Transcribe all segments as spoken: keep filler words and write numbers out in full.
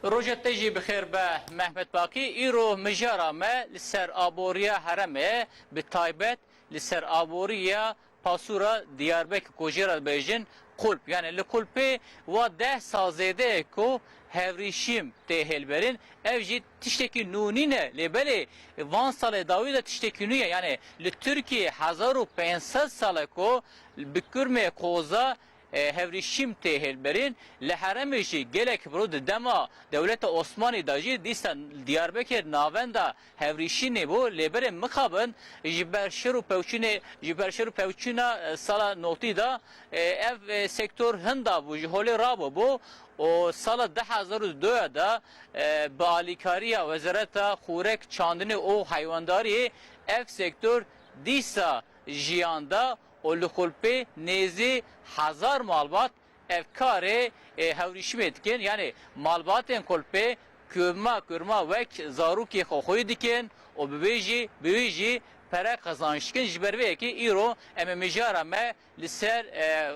Roja te jî bi xêr be Mehmet Bakî. Îro mijara me li ser aboriya herêmê, bi taybet li ser aboriya pasûra Diyarbekir ku jê re dibêjin Kulp. Yani li Kulpê wa deh sal zêde ye ku hevrîşîm tê hêlberîn. Ev jî tiştekî nû nîne, lê belê van salê dawî de tiştekî nû ye. Yani li Tirkiyê hezar û pênc sed sal e ku bi kurmê koza e, hevrîşîm tê hêlberîn. Li herêmê jî gelek bi ro di dema dewleta Osmanî de jî dîsa Diyarbekir navenda hevrîşînê bû, lê berê mixabin ji ber şer û pevçûnê, ji ber şer û pevçûna, e, sala notî de, e, ev, e, sektor hinda bû, ji holê rabû bû û sala du hezar û du de, e, bi alîkariya Wezareta Xurek, Çandinê û Heywandariyê ev sektor dîsa jiyan da û li Xulpê nêzî hezar malbat ev karê, e, hevrîşimê dikin. Yani malbatên Xulpê kurma kurma wek zarokê xwe xwî dikin û bi wê jî, bi wê jî pere qezanç dikin. Ji ber vê yekê îro em ê mijara me li ser, e,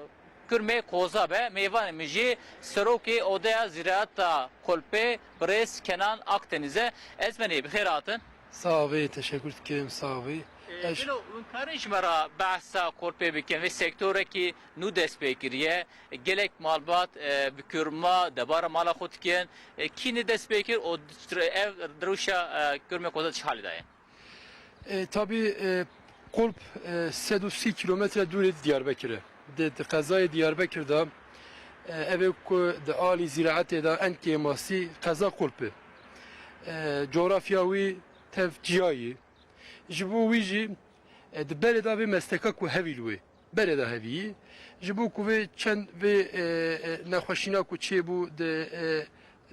kurmê koza be. Mêvanê min jî serokê Odeya Ziraeta Xulpê, birêz Kenan Akdeniz e. Ez benê bi xêr hatin. Sağ ol, teşekkür dikim, sağ ol. E, Eş- Bilo, hûn karin ji me re behsa Xulpê bikin? Vê sektorekî nû dest pê kiriye. Gelek malbat, e, bi kurma debara mala xwe dikin. E, kî ne dest pê kir û ev rewşa, e, kurmê koza çi halî de ye? E, tabii, e, Kulp, e, sed û sî kilometre dûrê Diyarbekir e. Di, di qezayê Diyarbekir de, e, ev ê ku di alî zîraetê de en kêmasî qeza Kulp e. E, coğrafya wî tev ciyayî. Ji bo wî jî, e, di berê de vê mesleka ku hevî li wê, berê de hevî. Ji bo ku vê çend vê, e, e, nexweşîna ku çêbû di, e,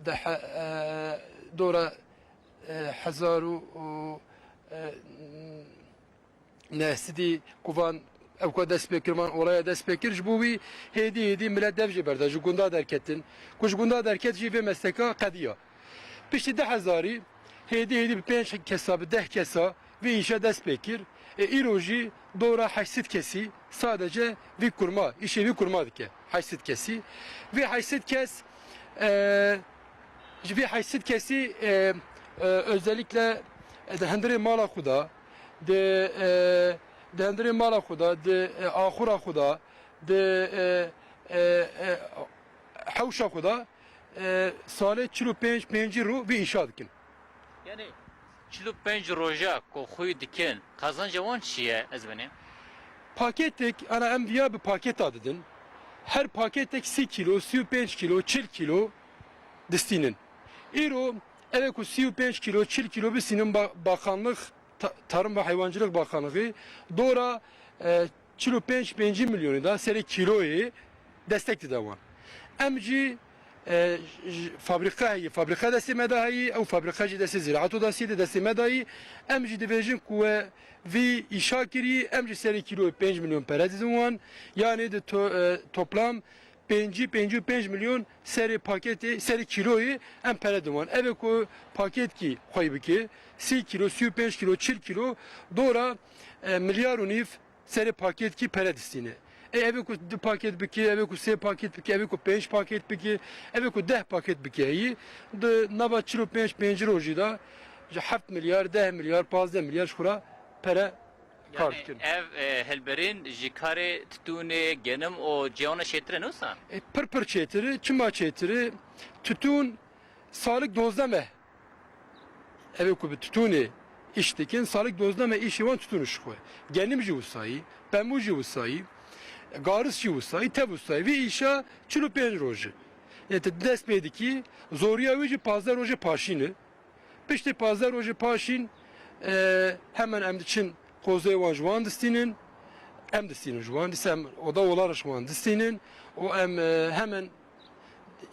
di he-, e, dora, e, hezar û, û, e, neh sedî ku van ew ka dest pê kir, van olaya dest pê kir. Ji bo wî hêdî hêdî milet dev jê berda, ji gunda derketin. Ku ji gunda derket jî vê mesleka qediya. Piştî du hezarî hêdî hêdî bi pênc kesa, bi deh kesa vî îşa dest pê kir. E, îro jî dora heşt sed kesî sadece vî kurma, îşê vî kurma dike. Heşt sed kesî. Vî heşt sed kes, e, ji vî heşt sed kesî, e, e, özellikle, e, di hundirê mala xwe de, di, e, di hundirê mala xwe de, di, e, axura xwe de, di, e, e, e, hewşa xwe de, e, salê çil û pênc, pêncî rû vî îşa dikin. Yani çil û pênc roja ku xwî dikin, qazanca wan çi ye, ez benê? Paketek, ana em viya bi paketa didin. Her paketek sî kîlo, sî û pênc kîlo, çil kîlo distînin. Îro ev ê ku sî û pênc kîlo, çil kîlo bistînin, ba-, bakanlık, Ta-, Tarım ve Hayvancılık Bakanlığı dora, e, çil û pênc, pêncî milyonî da serê kîloyê destek dide wan. Em jî, e, j-, fabrika heye, fabrika destê me de heye, ew fabrika jî destê ziraeto de heye, destê me de heye. Em jî dibêjin ku we vî îşa kirî, em jî serê kîloyê pênc milyon pere didin wan. Yani di to-, e, toplam pêncî, pêncî û pênc milyon serê paketê, serê kîloyê em pere didin wan. Ev ê ku paketkî xwey bike, sî kîlo, sî û pênc kîlo, çil kîlo, dora, e, milyar û nîv serê paketkî pere distîne. Ê, ev ê ku du paket bike, ev ê ku sê paket bike, ev ê ku pênc paket bike, ev ê ku deh paket bike heyî, di nava çil û pênc, pêncî rojî de ji heft milyar, deh milyar, pazdeh milyar ji xwe re pere kar dikin. Ev, e, hilberîn ji karê titûnê, genim û ciwana çêtir e, ne wisa? E, pir pir çêtir e. Çima çêtir e? Titûn salik dozdeh meh. Ev ê ku bi titûnê îş dikin, salik dozdeh meh îşê wan titûn ji xwe. Genim jî wisayî, pemû jî wisayî, garis jî wisayî, tev wisayî. Vî îşa çil û pênc roj e. Yê tu dest pê dikî, zoriya wî jî pazdeh rojê paşîn e. Piştî pazdeh rojê paşîn, e, hemen em diçin qozê wan ji wan distînin, em distînin ji wan, dîsa em oda olar ji wan distînin û em, e, hemen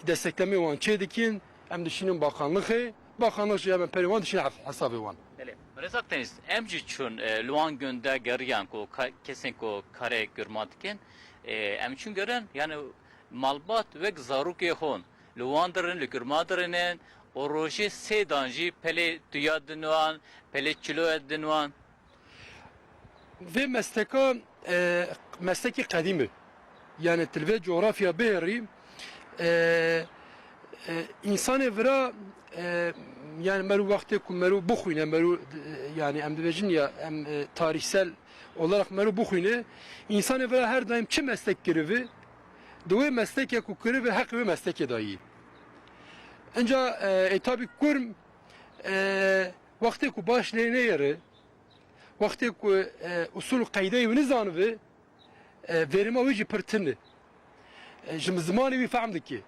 desteklemê wan çê dikin, em dişînin bakanlixê, bakanlix jî hemen perê wan dişîne hef-, hesabê wan. Belê. Birêz Akdeniz, em jî çûn, e, li wan gund de geriyan ku ka-, kesên ku karê kurma dikin, e, em çûn gerin, yani malbat wek zarokê xwe li wan dirin, li kurma dirinin, û rojê sê dan jî pelê tuya din wan, pelê çiloya din wan. Vê mesleka, e, meslekî qedîm e. Yani tu li vê coğrafya bihêrî, e, E, însanê vira, e, yani mero wextê ku mero bixwîne, mero, e, yani em dibêjin ya, em, e, tarîhsel olarak mero bixwîne, însanê vira her daim çi meslek kiribi, di wê meslekê ku kiribi heqê wê meslekê dayî. Înca, e, e, tabî kurm, e, wextê ku baş lê neyêri, wextê ku, e, usul û qeydeyê wî nizanibi, e, verima wî jî pir tune. E, ji zimanê wî fehm dike.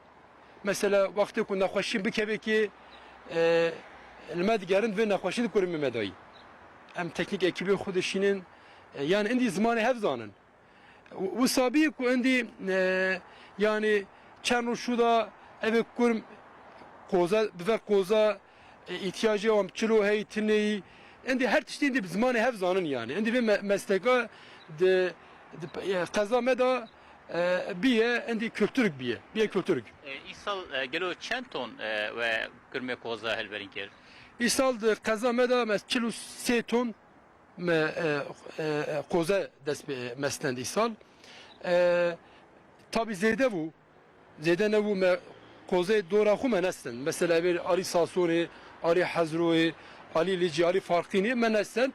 Mesela, wextê ku nexweşî bikeve kê, e, li me digerin vê nexweşî di kurê me dayî. Em teknîk ekîbê xwe dişînin, e, yani indî zimanê hev zanin. Wi-, wisa bî ku indî, e, yani çend roj şû da evê kurm qoza, bive qoza, e, îhtiyacê wan çilo hey tineyî. Endî her tiştî endî bi zimanê hev zanin yani. Endî vê me-, mesleka di, di, e, qeza me de, e, biye, endî kulturk biye. Biye kulturk. E, îsal, e, gelo çend ton, e, we kurmê qoza hilberîn kir? Îsal di qeza me de me çil û sê ton me, e, e, e, qoze dest pê, me stend îsal. E, tabî zêde bû. Zêde nebû me qozê dora xwe me nestend. Mesela vê alî Sasonê, alî Hezroyê, alî Licî, alî Farqînê me nestend.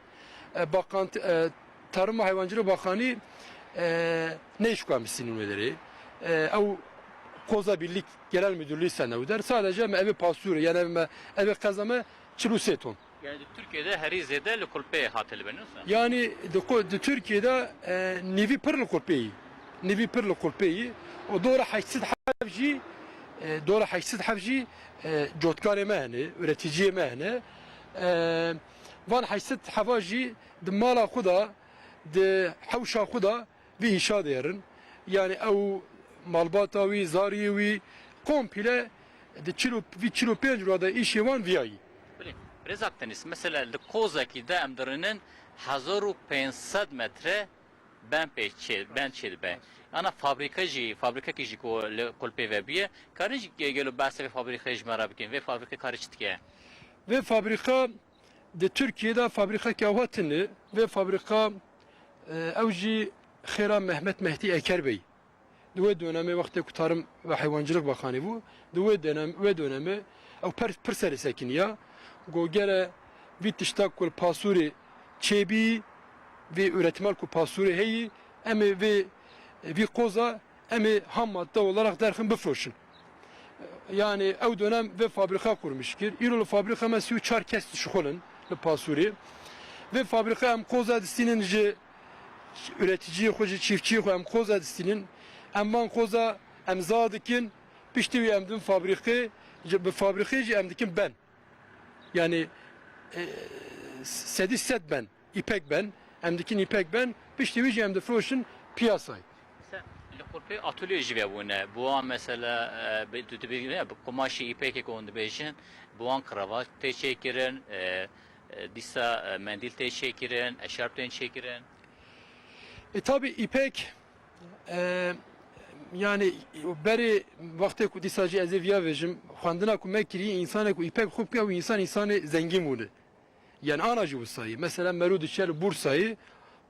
E, bakan, e, Tarım ve Hayvancılık Bakanı, e, neyşka misinin öderi. E, ew qoza birlik genel müdürlüğü sen ew der. Sadece me eve pasûrê, yani eve me, eve qeza me çil û sê ton. Yani di Tirkiyeyê de herî zêde li Kulpê hate li ber, ne wisa? Yani di ku-, di Tirkiyeyê de, e, nîvî pir li Kulpê yî. Nîvî pir li Kulpê yî. Û dora heşt sed heb jî, e, dora heşt sed heb jî, e, cotkarê me hene, üreticiyê me hene. E, van heşt sed heba jî di mala xwe de, di hewşa xwe de vî îşa dêrin. Yani ew malbata wî, zariyê wî komple di çil û, vî çil û pênc rû de îşê wan viyayî. Belê. Birêz Akdeniz, mesela li qozekî de em dirinin hezar û pênc sed metre ben pê çê, ben çê dibe. Ana fabrîka jî, fabrîkekî jî ku li Kulpê ve bûye. Karin jî ge-, gelo behsê vê fabrîkayê ji me re bikin. Vê fabrîke karê çi dike? Vê fabrîka di Tirkiyeyê de fabrîkeke awa tune. Vê fabrîka, e, ew jî xêra Mehmet Mehdî Eker Bey. Di wê dönemê wextê ku Tarım ve Hayvancılık Bakanı bû, di wê dönem, wê dönemê ew per-, pir serê sekiniya. Go gere vî tişta ku li pasûrê çêbî, vê üretimel ku pasûrê heyî, em ê vê, vî qoza em ê ham madde olarak derxin bifroşin. Yani ew dönem vê fabrika kurmiş kir. Îro li fabrika me sî û çar kes dişixulin li pasûrê. Vê fabrika em qoza distînin ji üreticiyê xwe, ji çiftçiyê xwe em qoza distînin. Em van qoza em za dikin. Piştî wî em din fabrîqê, ji, bi fabrîqê jî em dikin ben. Yani, e, sedî sed ben, îpek ben. Em dikin îpek ben. Piştî wî jî em difroşin piyasayê. Mesela, li Xurpê atölye jî vebûne. Bi wan mesela, e, bi, tu dibî-, bi kumaşê îpekê ku hûn dibêjin, bi wan kravat tê çêkirin, e, e, dîsa, e, mendîl tê çêkirin, eşarp tên çêkirin. E, tabî îpek, e, yani berê wextê ku dîsa jî ez ê viya vêjim, xwendina ku me kirî, însanê ku îpek xwe bike, ew însan, însanê zengîn bûne. Yani ana jî wisayî. Mesela mero diçe li Bursayê,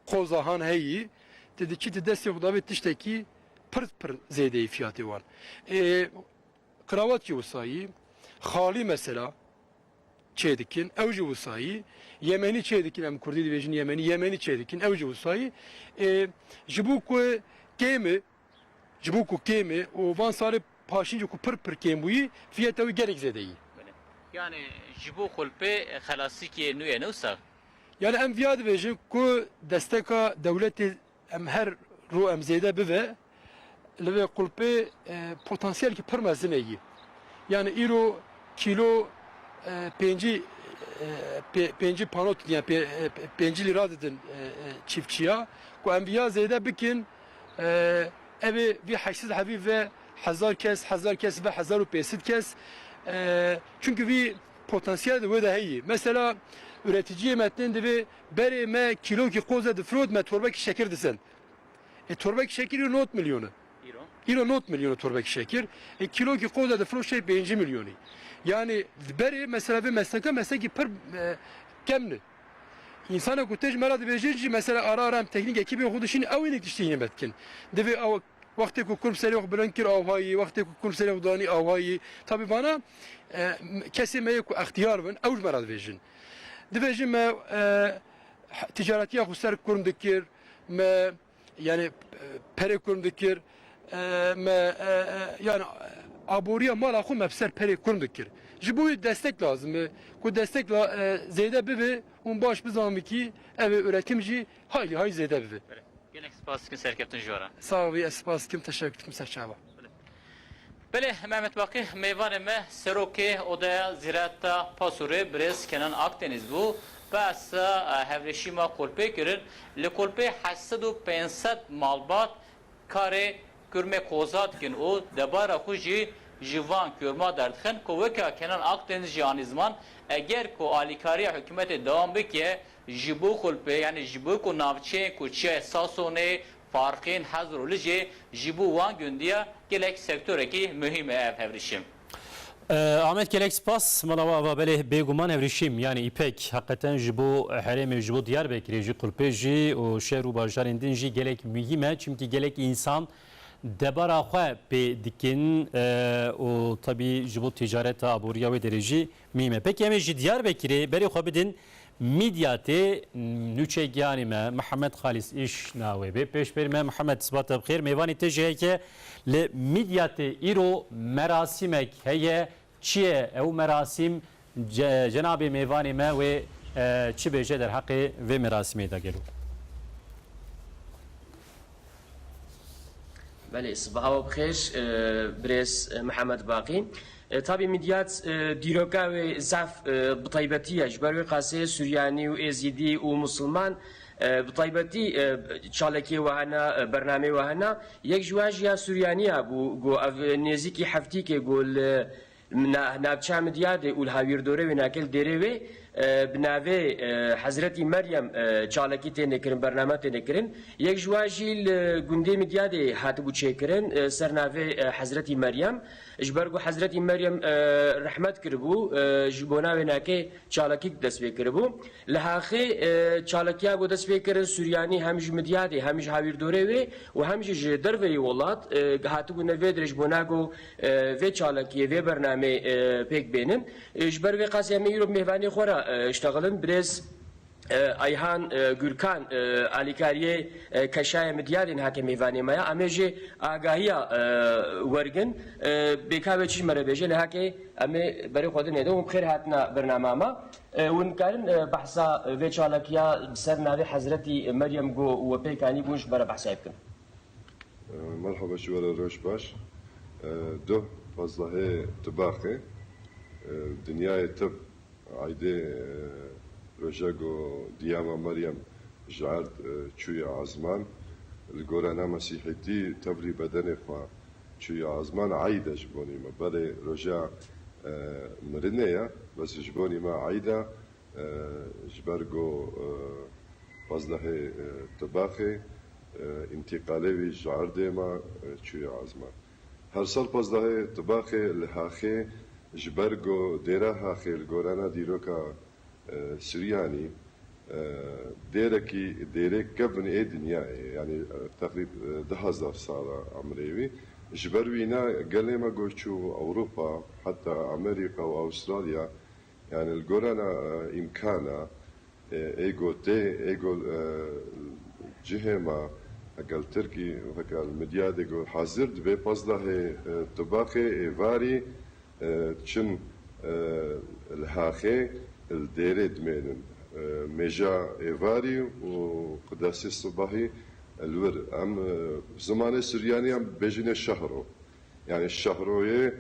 qoza han heyî, tu diçî tu destê xwe davê tiştekî pir pir zêdeyî fiyatê wan. E, Qrawat jî wisayî, xalî mesela çê dikin, ew jî wisayî, yemenî çê dikin, em kurdî dibêjin yemenî, yemenî çê dikin, ew jî wisayî. Ê, ji bo ku kêm e, ji bo ku kêm e û van salê paşîn jî ku pir pir kêm bûyî, fiyeta wî gelek zêde yî. Belê. Yani ji bo Xulpê xelasîkê nû ye, ne wisa? Yani em viya dibêjin ku desteka dewletê em her ro em zêde bive, li vê Xulpê, e, potansiyelkî pir mezin e yî. Yani îro kîlo, e, pêncî, e, pê-, pêncî panot, yani pê-, e, pê-, pêncî lîra didin, e, e, çiftçiya. Ku em viya zêde bikin, e, evê vî heşt sed hebî ve hezar kes, hezar kes ve hezar û pênc sed kes. E, çünkü vî potansiyel di wê de heyî. Mesela üreticiyê me tên divê berê me kîlokî qoze difrot, me torbekî şekir disin. E, torbekî şekir îro not milyonu. Îro? Îro not milyonu torbekî şekir. E, kîlokî qoze difrot şey pêncî milyonî. Yani berê mesela vê mesleka, meslekî pir, e, kemni. Însanek ku têj me re dibêjin jî mesela ara ara em teknîk ekîbê xwe dişîn, ew ênik tiştî hîne me dikin. Divê ew Wextê ku kurm serê xwe bilind kir, awayî, wextê ku kurm serê xwe danî, awayî. Tabî vana, e, kesê me yê ku extiyar bin, ew ji me re dibêjin. Dibêjin me, e, ticaretiya xwe ser kurm dikir, me, yani, e, perê kurm dikir, e, me, e, e, yani, aboriya mala xwe me bi ser perê kurm dikir. Ji bo wê destek lazim e. Ku destek la, e, zêde bibe, hûn baş bizanbikî, ev ê üretim jî hayli hay zêde bibe. Gelek spas dikim, serkeftin ji we re. Sağ ol, ez spas dikim, teşekkür dikim, serçava. Belê, Mehmet Baqî, mêvanê me serokê Odeya Zîreta Pasurê, birêz Kenan Akdeniz bû. Behsa, e, hevrêşîma Kolpê kirin. Li Kolpê heşt sed û pênc sed malbat karê kurmê koza dikin û debara xwe jî ji van kurma derdixin ku weke Kenan Akdeniz jî anî ziman, eger ku alîkariya hikûmetê dewam bike, ji bo Xulpê, yani ji bo ku navçeyên ku çiyayê Sasonê, Farqîn, Hezr û Licê, ji bo wan gundiya gelek sektorekî muhîm e ev hevrîşîm. Ee, Ahmet, gelek spas. Mala we ava, belê, bêguman hevrîşîm, yani İpek, hakikaten ji bo herêmê, ji bo Diyarbekirê jî, Xulpê jî û şehr û bajarên din jî gelek muhîm e. Çimkî gelek însan debara xwe pê dikin, e, û tabî ji bo ticareta aboriya wê derê jî muhîm e. Peki, em ê ji Diyarbekirê berê xwe bidin Midyatê. Nûçegiyanê me Mihemed Xalis Îş navê bê. Pêşberî me Mihemed, siba te bi xêr. Mêvanê te jî heke li Midyatê îro merasîmek heye. Çi ye ew merasîm? Ce-, cenabê mêvanê me wê, e, çi bêje derheqê vê merasîmê de gelo? Belê, sibaha we bi xêr, e, birêz, e, Mihemed Baqî. E, tabî Midyat, e, dîroka wê zaf, e, bi taybetî ye. Ji ber wê qasê Suryanî û Êzîdî û Musulman, e, bi taybetî, e, çalakiyê we hene, e, bernameyê we hene. Yek ji wan jî ya Suryaniya bû, got ev nêzîkî heftîkê got li Na-, navçeya Midyadê û li hawîrdorê wê nake li dêrê wê, e, bi navê, e, Hezretî Meryem, e, çalakî têne kirin, bername têne kirin. Yek ji wan jî li gundê Midyadê hatibû çêkirin, e, ser navê, e, Hezretî Meryem. Ji ber ku Hezretî Meryem, e, rehmet kiribû, e, ji bona wê nake çalakî dest pê kiribû. Li Haxê, e, çalakiya ku dest pê kirin Suryanî hem ji Midyadê, hem ji hawîrdorê wê û hem jî ji derveyî welat, e, hatibûne vê dirê ji bona ku, e, vê çalakiyê, vê bernameyê, e, pêk bênin. E, ji ber vê qasî em ê îro bi mêvanê xwe re, e, ştexilin. Birêz, e, Ayhan, e, Gürkan, e, alîkariyê, e, Keşayê Midyadê nihake mêvanê me ya. Em ê jê agahiya, e, wergin. E, bêka wê çi ji me re bêje, nihake em ê berê xwe dinê de. Hûn bi xêr hatina bernama me. E, hûn dikarin, e, behsa vê çalakiya bi ser navê Hezretî Meryem ku we pêk anî bûn ji me re behsayê bikin? E, merhaba ji we re, roj baş. E, duh pazdehê Tibaxê, e, dinyayê tib eydê, e, roja ku diyama Meryem ji erd, e, çûye azman, li gorana Mesîhîtî tevlî bedenê xwe çûye azman, eyd e ji bonî me. Belê roja, e, mirinê ye, bes ji bonî me eyd e, e, ji ber ku, e, pazdehê, e, Tibaxê, e, întîqalê wî ji erdê me, e, çûye azman. Her sal pazdehê Tibaxê li Haxê ji ber ku dêra Haxê li gorana dîroka, e, Suryanî, e, dêrekî, dêrê kevin ê dinyayê, yanî, e, teqrîb, e, du hezar sala emrê wî. Ji ber wîna gelê me ku çû Ewropa, heta Amerîka û Awustralya, yanî li gorana, e, îmkana, e, ê ku tê, ê ku, e, cihê me, heke li Tirkî, heke li Midyadê ku hazir dibe pazdehê, e, Tibaxê êvarî, e, çin, e, li Haxê li dêrê dimênin. E, mêja êvarî û qudasê sibahî li wir. Em, e, zimanê Suryanî em bêjîne şehro. Yani şehroyê,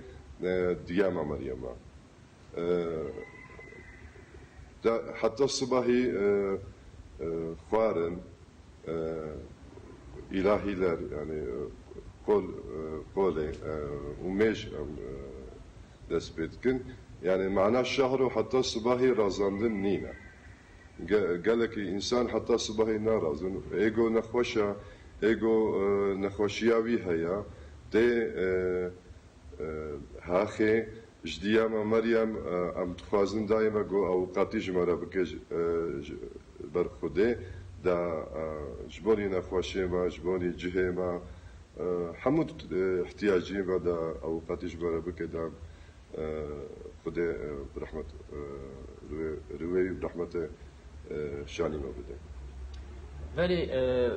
e, diyama Meryem e. E, da, heta sibahî, e, e, xwarin, e, îlahîler, yani, e, qol, e, qolê, e, û mêj em, e, dest pê dikin. Yani mana şehro heta sibahî razandin nîne. Ge-, gelekî însan heta sibahî narazin. Ê ku nexweş e, ê ku, e, nexweşiya wî heye, tê, e, e, Haxê ji diyama Meryem, e, em dixwazin daîme ku ewqatî ji me re bike, ji, e, ji ber Xwedê, da, e, ji bonî nexweşê me, ji bonî cihê me, E, hemû, e, ihtiyaciyên ve de ewqatî ji me re bike de, e, Xwedê, e, bi rehmet, e, riwê, riwê bi rehmetê, e, şanî me bide. Belê, e,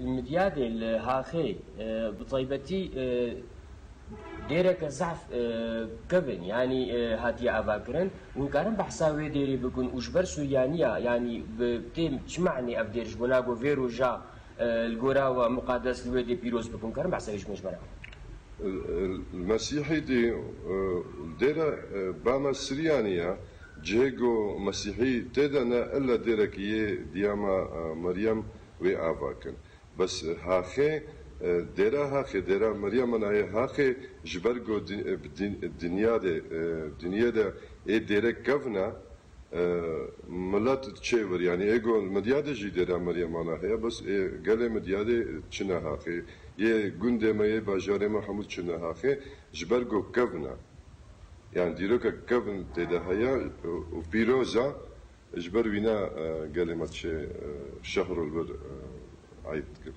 li Midyadê, li Haxê, e, bi taybetî, e, dêreke zehf, e, kevin, yanî, e, hatiye avakirin. Hûn karin behsa wê dêrê bikin û ji ber Suryaniya, yanî bi têm çi manê ev dêr ji bona ku vê roja, e, li gora we muqedes li wê dê pîroz bikin, karin behsa wê ji me ji me re? Mesîhî dî, e, dêre, e, bama Siryaniya, cihê ku Mesîhî tê de ne, illa dêrekî yê diyama, e, Meryem wê ava kin. Bes Haxê, e, dêra Haxê, dêra Meryem nayê Haxê, ji ber ku di-, e, bi din-, dinya de, e, dinyê de ê dêrek kevna, e, milet çêvir, yanî ê ku Midyadê jî dêra Meryem ana heye, bes ê gelê Midyadê çine Haxê. Yê gundê me, yê bajarê me hemû çine Haxê, ji ber ku kevna. Yanî dîrokek kevin tê de heye û, û pîroz e. Ji ber wîna, e, gelê me çê, e, şehr û li vir, e, eyd dikin.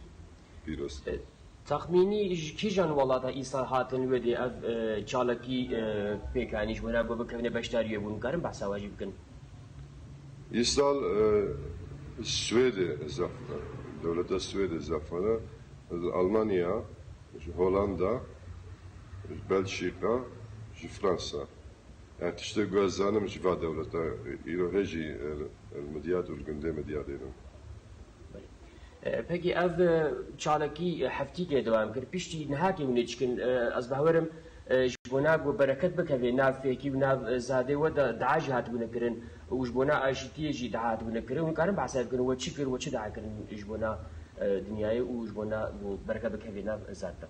Pîroz. E, texmînî ji kîjan welata îsal hatin wê dê ev, e, çalakî, e, pêk anî ji bona ku bikevine beşdariyê bûn? Karin behsa we jî bikin? Îsal, e, Swêdê zaf, dewleta Swêdê zaf hene, Almanya, ji Holanda, ji Belçîka, ji Fransa. Yani tiştê ku ez zanim ji va dewleta îro hê jî, e, li Midyad û li gundê Midyadê ne. E, pekî ev, e, çalakî, e, heftîkê dewam kir. Piştî niha kê hûn ê çikin, e, ez behwerim, e, ji bona ku bereket bikeve nav fêkî û nav, e, zadê we de dua jî hatibûne kirin û ji bona aşîtiyê jî dua hatibûne kirin. Hûn karin behsa bikin we çi kir, we çi dua kirin ji bona, e, dinyayê û ji bona ku bereket bikeve nav zad de?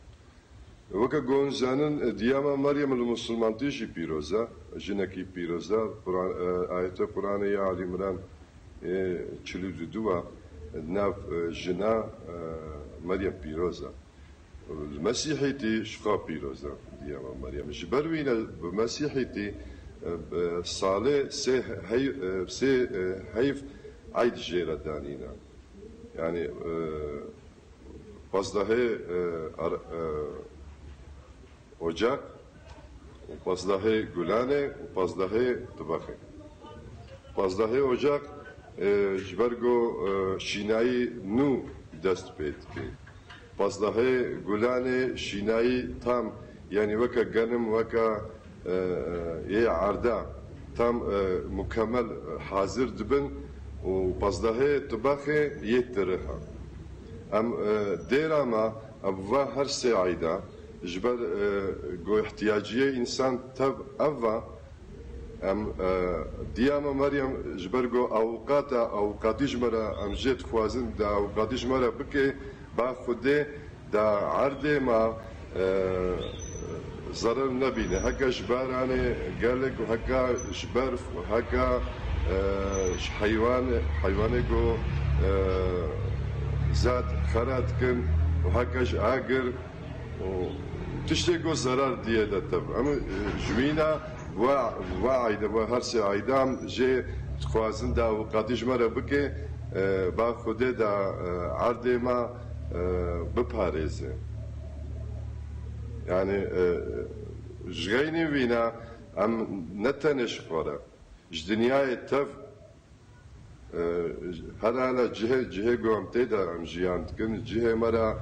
Weke ku hûn zanin, diyama Meryem li misilmantî jî pîroz e, jinekî pîroz e. Quran, e, ayetê Quranê ya Alî Imran, e, çil û du e, nav, e, jina, e, Meryem pîroz e. Li Mesîhîtî ji xwe pîroz e diyama Meryem. Ji ber wî ne bi Mesîhîtî, e, bi salê sê hey-, e, sê, e, heyv eyd jê re danîne. Yani, e, pazdehê, e, ar-, e, Ocak, û pazdehê Gulanê û pazdehê Tibexê. Pazdehê Ocak, e, ji ber ku, e, şînayî nû dest pê dike. Pazdehê Gulanê şînayî tam, yani weke genim, weke, e, e, yê erda tam, e, mukemel, e, hazir dibin û pazdehê Tibexê yê tirih e. Em, e, dêra me, em va her sê eyda, ji ber, e, ku ihtiyaciyê însan tev ev e, em, e, diyama Meryem ji ber ku ewqat e, ewqatî ji me re, em jê dixwazin da ewqatî ji me re bike, ba Xwedê da erdê me, e, zerer nebîne. Heke ji baranê gelek û heke ji berf û heke, e, ji heywan, heywanê ku, e, zad xera dikin û heke ji agir û tiştê ku zerar diyê de tev. Em, e, ji wîna va, va eyde, va her sê eyda em jê dixwazin da ewqatî ji me re bike, e, ba Xwedê da, e, erdê me, e, biparêze. Yani, e, ji xeynî wîna em ne tenê ji xwe re, ji dinyayê tev, e, her hala cihê, cihê ku em tê de em jiyan dikin, cihê me re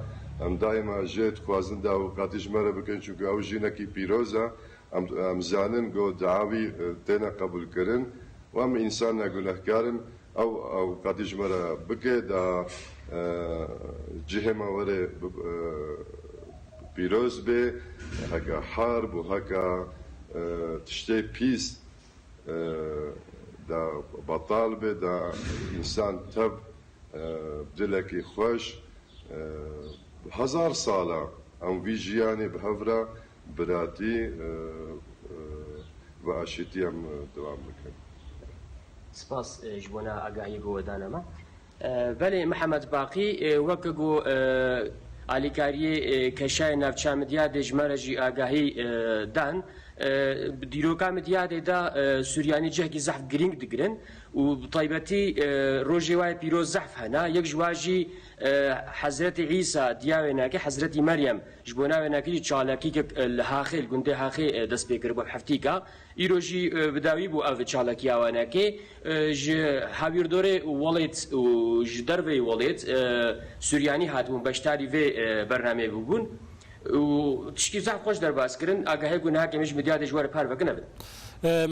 em daîma jê dixwazin da ewqatî ji me re bikin, çunku ew jinekî pîroz e, em, em zanin ku dua wî, e, têne qebûlkirin û em însan ne gunehkar in, ew, ewqatî ji me re bike, da, e, cihê me were bi-, e, pîroz bê, heke harb û heke, e, tiştê pîs, e, da betal bê, da însan tev, e, dilekî xweş, e, hezar sala em vî jiyanê bi hev re biratî, e, e, ve aşîtî em, e, dewam bikin. Spas, e, ji bona agahiyê ku we dane me. E, belê, Mihemed Baqî, e, weke ku, e, alîkariyê, e, keşayê navça Midyadê ji me re jî agahî, e, dan, E, bi dîroka Midyadê de, e, Suryanî cihekî zehf girîng digirin û bi taybetî, e, rojê wayê pîroz zehf hene. Yek ji wa jî, e, Hezretî Îsa diya wênekê, Hezretî Meryem ji bona wênekê jî çalakîkek, e, li Haxê, li gundê Haxê, e, dest pê kiribû heftîka. Îro jî, e, bi dawî bû ev çalakiya wênekê. E, ji hawîrdorê Welêt û ji derveyî Welêt, e, Suryanî hatibûn beşdarî vê, e, bernameyê bûbûn. û tişkî zehf xweş derbas kirin. Agahê ku niha kemî ji Midyadê ji we re parve kine bidin. Em,